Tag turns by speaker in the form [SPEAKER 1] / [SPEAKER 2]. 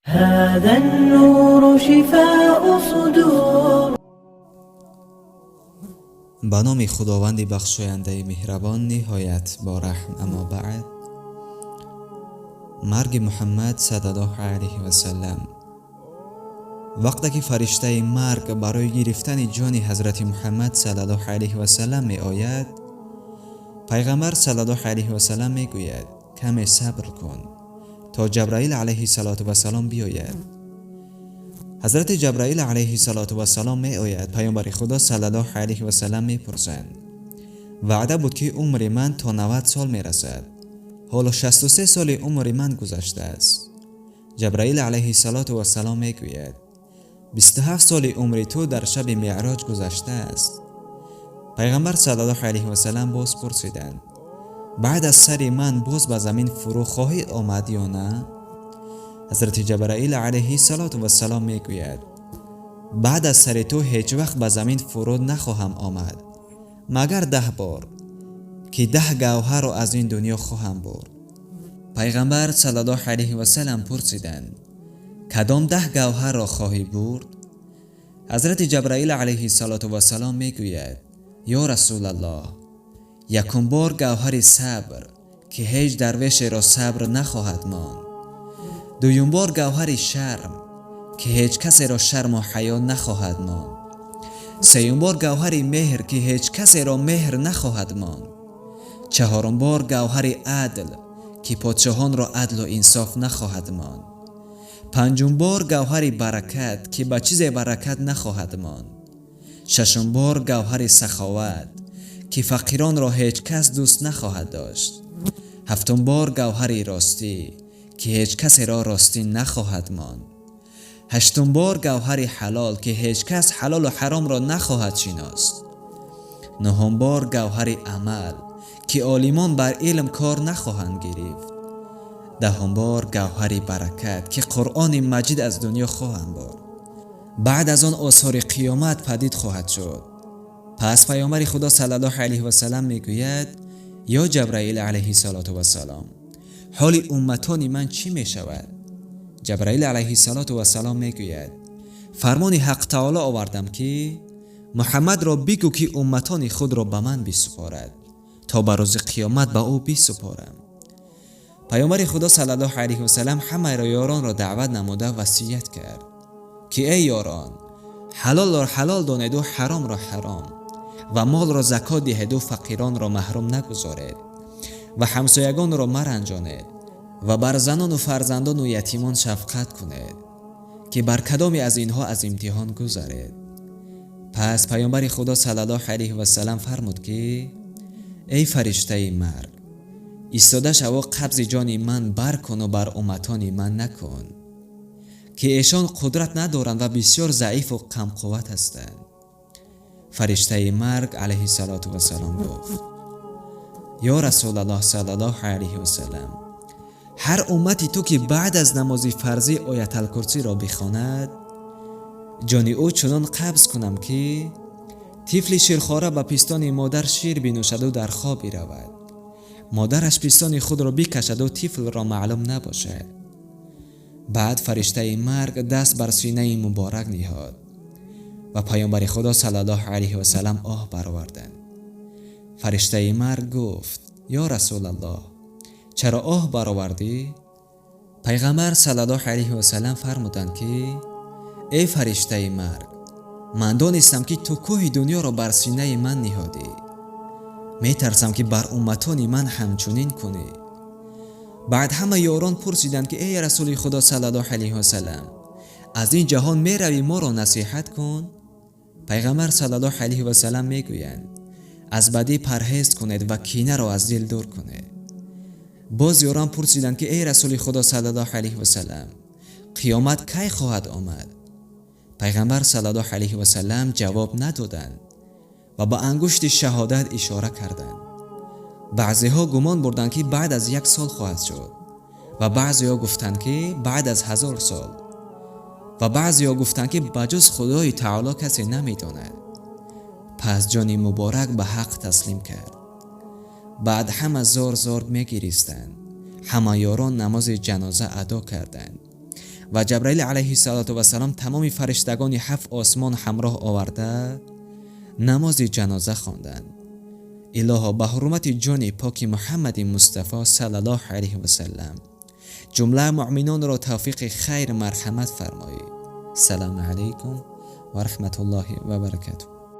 [SPEAKER 1] هذا النور شفاء صدور.
[SPEAKER 2] Ба номи Худованди бахшояндаи меҳрабон, ниҳоят бораҳм. Аммо баъд, марги Муҳаммад саллаллоҳу алайҳи васаллам. Вақте ки фариштаи марг барои гирифтани ҷони ҳазрати Муҳаммад саллаллоҳу алайҳи васаллам меояд, пайғамбар саллаллоҳу алайҳи васаллам мегӯяд: «Каме сабр кун, то Ҷабраил алайҳи салоту вассалом биёяд». Ҳазрати Ҷабраил алайҳи салоту вассалом меояд. Паёмбари Худо саллаллоҳу алайҳи васаллам мепурсанд: «Ваъда буд, ки умри ман то 90 сол мерасад. Ҳоло 63 соли умри ман гузаштааст». Ҷабраил алайҳи салоту вассалом мегӯяд: «27 соли умри ту дар шаби Меъроҷ гузаштааст». Пайғамбар саллаллоҳу алайҳи васаллам боз пурсиданд: «Баъд аз сари ман боз ба замин фурӯ хоҳӣ омад ё на?» Ҳазрати Ҷабраил алайҳи салоту вассалом мегӯяд: «Баъд аз сари ту ҳеҷ вақт ба замин фуруд нахоҳам омад, магар 10 бор, ки 10 гавҳарро аз ин дунё хоҳам бурд». Пайғамбар саллаллоҳу алайҳи васаллам пурсиданд: «Кадом 10 гавҳарро хоҳӣ бурд?» Ҳазрати Ҷабраил алайҳи салоту вассалом мегӯяд: «Ё Расулаллоҳ, якум бор гавҳари сабр, ки ҳеҷ дарвешеро сабр нахоҳад монд. Дуюм бор гавҳари шарм, ки ҳеҷ касеро шарму ҳаё нахоҳад монд. Сеюм бор гавҳари меҳр, ки ҳеҷ касеро меҳр нахоҳад монд. Чаҳорум бор гавҳари адл, ки подшоҳонро адлу инсоф нахоҳад монд. Панҷум бор гавҳари баракат, ки ба чизе баракат нахоҳад монд. Шашум бор гавҳари саховат, ки фақиронро ҳеҷ кас дӯст нахоҳад дошт. Ҳафтум бор гавҳари ростӣ, ки ҳеҷ касеро ростӣ нахоҳад монд. Ҳаштум бор гавҳари ҳалол, ки ҳеҷ кас ҳалолу ҳаромро нахоҳад шиност. Нуҳум бор гавҳари амал, ки олимон бар илм кор нахоҳанд гирифт. Даҳум бор гавҳари баракат, ки Қуръони Маҷид аз дунё хоҳанд бурд. Баъд аз он осори қиёмат падид хоҳад шуд». Пас паёмбари Худо саллаллоҳу алайҳи васаллам мегӯяд: «Ё Ҷабраил алайҳи салоту вассалом, ҳоли умматони ман чӣ мешавад?» Ҷабраил алайҳи салоту вассалом мегӯяд: «Фармони Ҳақ Таоло овардам, ки Муҳаммадро бигӯ, ки умматони худро ба ман бисупорад, то ба рӯзи қиёмат ба ӯ бисупорам». Паёмбари Худо саллаллоҳу алайҳи васаллам ҳамаи ёронро даъват намуда васият кард, ки эй ёрон, ҳалолро ҳалол донеду ҳаромро ҳаром ва молро закот диҳеду фақиронро маҳрум нагузоред ва ҳамсоягонро маранҷонед ва бар занону фарзандону ятимон шафқат кунед, ки бар кадоме аз инҳо аз имтиҳон гузаред. Пас паёмбари Худо саллаллоҳу алайҳи васаллам фармуд, ки эй фариштаи марг, истода шаво, қабзи ҷони ман баркуну бар умматони ман накун, ки эшон қудрат надоранд ва бисёр заифу камқувват ҳастанд. Фариштаи марг алайҳи салоту вассалом гуфт: «Ё Расулаллоҳ саллаллоҳу алайҳи васаллам, ҳар уммати ту, ки баъд аз намози фарзӣ Ояталкурсиро бихонад, ҷони ӯ чунон қабз кунам, ки тифли ширхора ба пистони модар шир бинӯшаду дар хоб биравад, модараш пистони худро бикашаду тифлро маълум набошад». Баъд фариштаи марг даст бар синаи муборак ниҳод ва паёмбари Худо саллаллоҳу алайҳи васаллам оҳ бароварданд. Фариштаи марг гуфт: «Ё Расулаллоҳ, чаро оҳ баровардӣ?» Пайғамбар саллаллоҳу алайҳи васаллам фармуданд, ки эй фариштаи марг, ман донистам, ки ту кӯҳи дунёро бар синаи ман ниҳодӣ. Метарсам, ки бар умматони ман ҳамчунин кунӣ. Баъд ҳама ёрон пурсиданд, ки эй Расули Худо саллаллоҳу алайҳи васаллам, аз ин ҷаҳон меравӣ, моро насиҳат кун. Пайғамбар саллаллоҳу алайҳи васаллам мегӯянд: «Аз бадӣ парҳез кунед ва кинаро аз дил дур кунед». Боз ёрон пурсиданд, ки эй Расули Худо саллаллоҳу алайҳи васаллам, қиёмат кай хоҳад омад? Пайғамбар саллаллоҳу алайҳи васаллам ҷавоб надоданд ва ба ангушти шаҳодат ишора карданд. Баъзеҳо гумон бурданд, ки баъд аз як сол хоҳад шуд, ва баъзеҳо гуфтанд, ки баъд аз 1000 сол, ва баъзеҳо гуфтанд, ки ба ҷуз Худои Таоло касе намедонад. Пас ҷони муборак ба Ҳақ таслим кард. Баъд ҳама зор зор мегиристанд. Ҳама ёрон намози ҷаноза адо карданд. Ва Ҷабраил алайҳиссалоту вассалом тамоми фариштагони ҳафт осмон ҳамроҳ оварда намози ҷаноза хонданд. Илоҳо, ба ҳурмати ҷони поки Муҳаммади Мустафо саллаллоҳу алайҳи васаллам ҷумла муъминонро тавфиқи хайр марҳамат фармоӣ. Салому алайкум ва раҳматуллоҳи ва баракатуҳ.